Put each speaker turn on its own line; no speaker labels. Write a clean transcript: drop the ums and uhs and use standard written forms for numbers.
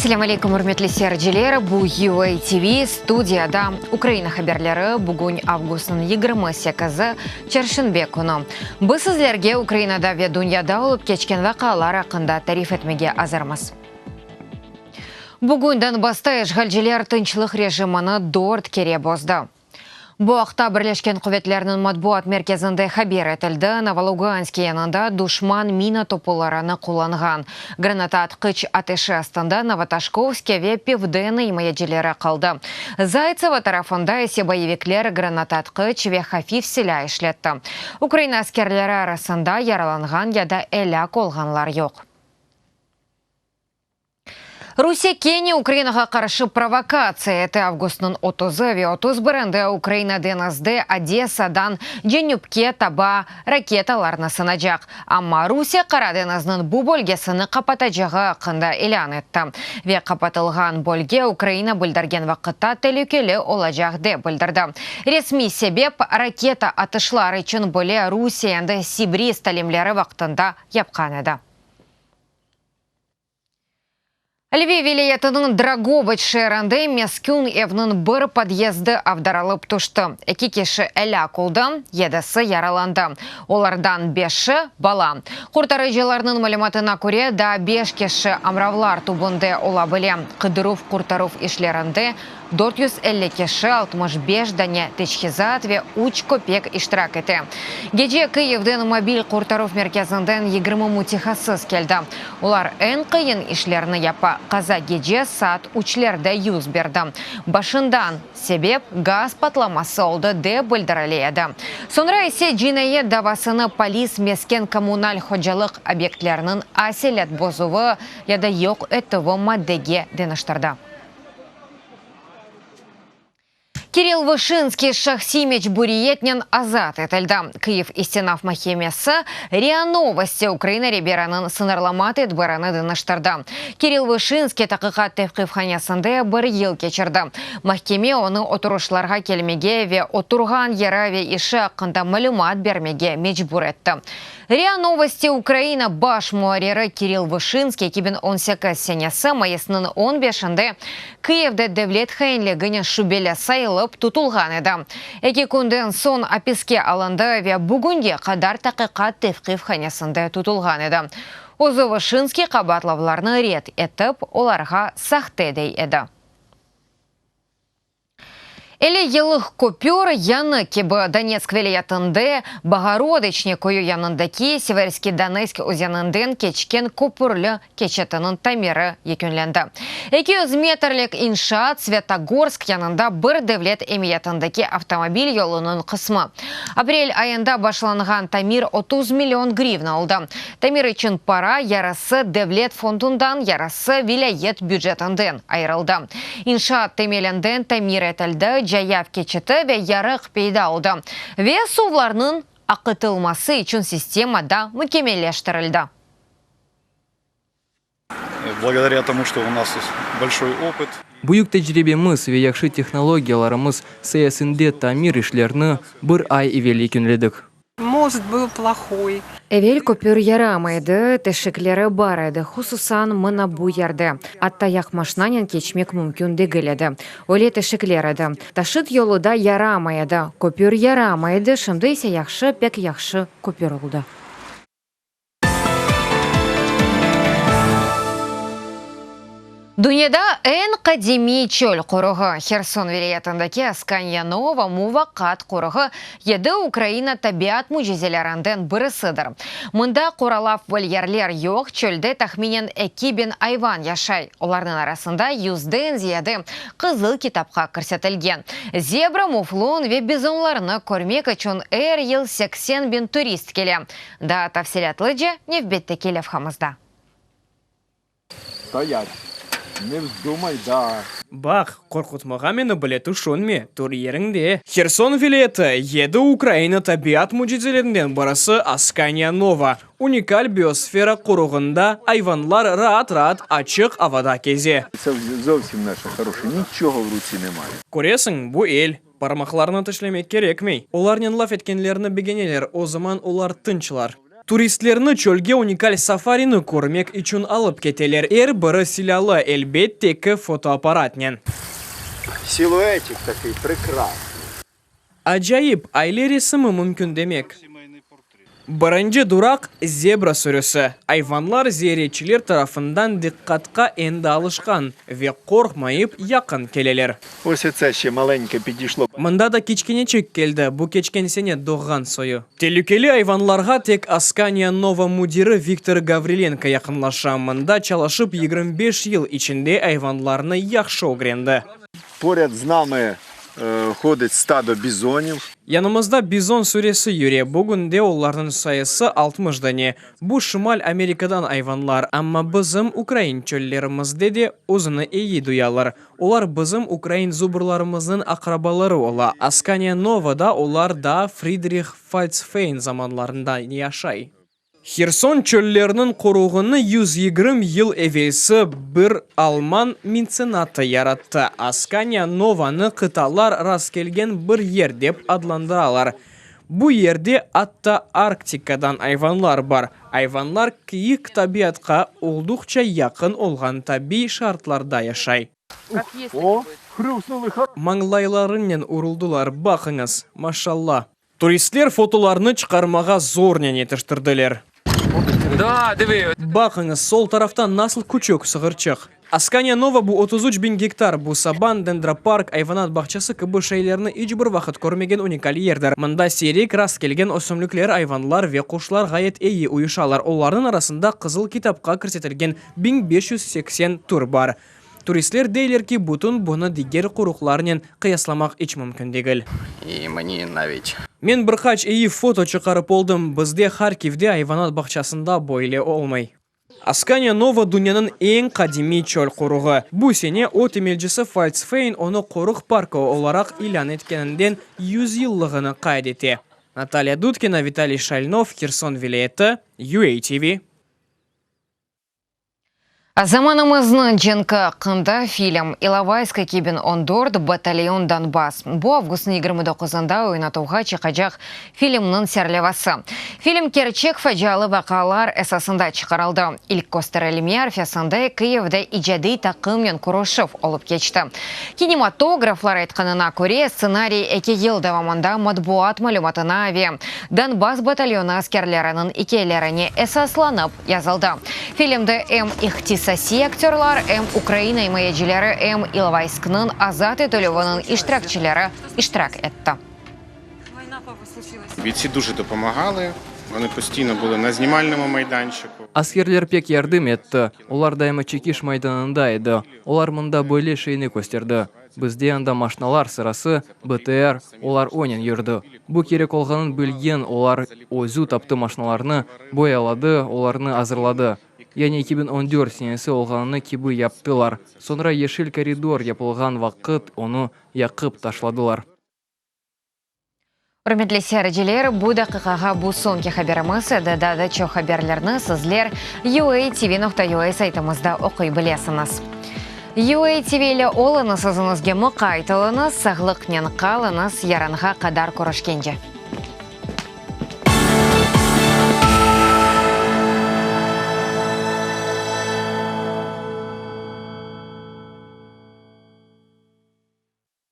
Selâm aleykum, ürmetli seyirciler! Bu UA TV, studiyada Ukraina haberleri, bugün avgustnıñ 28-i, çarşenbe künü. Biz sizlerge Ukrainada ve dünyada olıp keçken vaqialar aqqında tarif etmege azırmız. Bugün Donbassta işğalciler tınçlıq rejimini dört kere bozdı. Bu aqta Birleşken Quvetlerniñ matbuat merkezinde haber etildi. Novoluganske yanında duşman mina topularını qullanğan. Granataatqıç ateşi astında Novotoşkovske ve Pivdennıy imayecileri qaldı. Zaytsevo tarafında ise boyevikler granataatqıç ve hafif silâ işletti. Ukraina askerleri arasında yaralanğan ya da elâk olğanlar yoq. Rusiye kene Ukrainağa qarşı provokatsiya etti. Avgustnıñ otuzı ve 30 birinde Ukraina deñizde Odessadan cenüpke taba raketalarnı sınacaq. Amma Rusiye Qara deñizniñ bu bölgesini qapatacağı aqqında ilân etti. Ve qapatılğan bölge Ukraina bildirgen vaqıtta telükeli olacaq, dep bildirdi. Resmiy sebep, raketa atışlar içün bile Rusiye endi Sibris talimleri vaqtında yapqan edi. Lviv vilâyetiniñ Drogoboç şeerinde meskün evniñ bir podyezdi avdaralıp tüşti. Eki kişi elâk oldı, yedisi yaralandı. Olardan beşi, bala. Qurtarıcılarnıñ malümatına köre, daa beş kişi amravlar tübünde ola bile. Qıdıruv-qurtaruv işlerinde 450 kişi, 65 dane teçhizat ve üç köpek iştirak ete. Gece Kıyivden mobil qurtaruv merkezinden 20 mütehassıs keldi. Olar eñ qıyın işlerni yapa. Qaza gece saat üçlerde yüz berdi. Başından sebep gaz patlaması oldı, dep bildirile edi. Soñra ise cinayet davasını polis mesken-kommunal hocalıq obyektleriniñ aselet bozuvı ya da yoq etüvi maddege deñiştirdi. Kirill Vışinskiy şahsiy mecburiyetnen azat etildi. Kyiv istinaf mahkemesi RIA Novosti Ukraina reberiniñ sıñırlama tedbirini deñiştirdi. Kirill Vışinskiy taqiqat tevqifhanesinde bir yıl keçirdi. Mahkeme onı oturışlarğa kelmege ve oturğan yeri ve işi aqqında malümat bermege mecbur etti. RIA Novosti Ukraina baş muarriri Kirill Vışinskiy 2018 senesi mayısnıñ on beşinde Kıyivde devlet hainliginen şübeli sayılıp tutulğan edi. Eki künden soñ apiske alındı ve bugünge qadar taqiqat tevqifhanesinde tutulğan edi. Özü Vışinskiy qabaatlavlarnı red etip, olarğa sahte dey edi. 50 yıllıq köpür yañı kibi Donetsk vilâyetinde Boğorodıçne köyü yanındaki Severskiy Donetsk özeninden keçken köpürli keçitiniñ tamiri yekünlendi. 200 metrlik inşaat Svyatogorsk yanında bir devlet emiyetindeki avtomobil yolunıñ qısmı. Aprel ayında başlanğan tamir 30 million grivna oldı. Tamir içün para yarısı devlet fondundan, yarısı vilâyet bücetinden ayırıldı. İnşaat temelinden tamir etildi, cayav keçiti ve yarıq peyda oldı ve suvlarnıñ aqıtılması içün sistema da mükemmelleştirildi.
Благодаря тому, что у нас большой опыт.
Büyük tecribemiz ve yahşı tehnologiyalarımız sayesinde tamir işlerini bir ay evel yekünledik.
Most byl plohoy.
Evel köpür yaramay edi, teşikleri bar edi, hususan mına bu yerde. Atta yaqmaşnanen keçmek mümkün degil edi, öyle teşikler edi. Taşıt yolu da yaramay edi, köpür yaramay edi, şimdi ise yahşı, pek yahşı köpür oldı. Dünyada eñ qadimiy çöl qoruğı, Herson vilâyetindeki Askanya-Nova muvaqqat qoruğı yedi Ukraina tabiat mücizelerinden birisidir. Mında qoralav volyerler yoq, çölde tahminen 2000 ayvan yaşay, olarnıñ arasında yüzden ziyade Qızıl kitapqa kirsetilgen. Zebra, muflon ve bizonlarnı körmek içün er yıl 80 biñ turist kele. Daa tafsilâtlıca nevbetteki levhamızda.
Stoyat! Ne vzdumay da!
Baq, qorqutmağa meni bile tüşünme, tur yeriñde. Herson vilâyeti, yedi Ukraina tabiat mücizelerinden birisi Askaniya-Nova unikal biosfera qoruğında ayvanlar raat-raat açıq avada keze.
Це зовсім наша хороша, нічого в руці немає.
Köresiñ, bu el. Parmaqlarını tişlemek kerekmey. Olarnen laf etkenlerni begeneler, o zaman olar tınçlar. Turistlerni çölge unikal safarini körmek içün alıp keteler. Er biri silâlı, elbette ki, fotoapparatnen.
Siluetик такий прекрасний.
Acayip, aile resimi mümkün demek. Birinci duraq, zebra sürüsi. Ayvanlar ziyaretçiler tarafından diqqatqa endi alışqan ve qorqmayıp yaqın keleler.
Ось оце ще маленьке підійшло.
Mında da kiçkeneçik keldi, bu keçken sene doğğan soyu. Telükeli ayvanlarğa tek Askaniya Nova müdiri Viktor Gavrilenko yaqınlaşa. Mında çalışıp 25 yıl içinde ayvanlarnı yahşı ögrendi.
Поряд з нами ходить стадо бізонів.
Yanımızda bizon süresi yüre, bugünde olarnıñ sayısı 60 dane. Bu Şimal Amerikadan ayvanlar, amma bizim ukrain çöllerimizde de özüni eyi duyalar. Olar bizim ukrain zubrlarımıznıñ aqrabaları ola. Askaniya Novada olar daa Fridrih Falzfeyn zamanlarından yaşay. Herson çölleriniñ qoruğını 120 yıl evelsi bir alman metsenatı yarattı. Askaniya Novanı qıtalar rastkelgen bir yer dep adlandıralar. Bu yerde atta Arktikadan ayvanlar bar. Ayvanlar kiyik tabiatqa olduqça yaqın olğan tabiiy şartlarda yaşay.
О, хрюкнули
Mañlaylarınen uruldılar, baqıñız, maşalla. Turistler fotolarnı çıqarmağa zornen yetiştirdiler.
Да, диви.
Baqıñız, sol tarafta nasıl küçük sığırçıq. Askaniya Nova bu 33 biñ gektar, bu saban, dendropark, ayvanat bağçası kibi şeylerni iç bir vaqıt körmegen unikal yerdir. Mında siyrek rastkelgen ösümlikler, ayvanlar ve quşlar ğayet eyi uyuşalar, olarnıñ arasında Qızıl kitapqa kirsetilgen 1580 tür bar. Turistler deyler ki, bütün bunı diger qoruqlarnen qıyaslamaq iç mümkün degil.
І мені навіть
Men bir qaç eyi foto çıqarıp oldım, bizde Harkivde ayvanat bağçasında böyle olmay. Askaniya Nova dünyanıñ eñ qadimiy çöl qoruğı. Bu sene o temelcisi Falzfeyn onı qoruq parkı olaraq ilân etkeninden 100 yıllığını qayd ete. Natalya Dudkina, Vitaliy Şalnov, Herson vilâyeti, UATV.
Zamanımıznıñ cenki aqqında film, İlovaysk 2014, Batalyon Donbass. Bu avgustnıñ 29-ında oynatuvğa çıqacaq filmniñ serlevası. Film kerçek facialı vaqialar esasında çıqarıldı. İlk kösterilme arfesinde Kiyevde icadiy taqımnen körüşüv olıp keçti. Kinematograflar aytqanına köre, stsenariy eki yıl devamında matbuat malümatına ve Donbass batalyonı askerleriniñ ikâyelerine esaslanıp yazıldı. Filmde em ihtisasiy aktörlar, em Ukraina imayecileri, em İlovaysknıñ azat etilüviniñ iştirakçileri iştirak etti.
Бійці дуже допомагали. Вони постійно були на знімальному майданчику.
Askerler pek yardım etti. Olar daima çekiş maydanında edi. Olar mında böyle şeyni kösterdi. Bizde anda maşnalar sırası, BTR, olar onen yürdi. Bu kerek olğanın bilgen olar özü taptı maşnalarnı, boyaladı, olarnı azırladı. Yani 2014 senesi olğanını kibi yaptılar. Soñra yeşil koridor yapılğan vaqıt onı yaqıp taşladılar.
Ürmetli seyirciler, bu daqiqağa bu soñki haberimiz edi. Daa da çoq haberlerni sizler uatv.ua saytımızda oquy bilesiñiz. UATV ile oluñız, özüñizge muqayt oluñız, sağlıqnen qalıñız, yarınğa qadar körüşkence.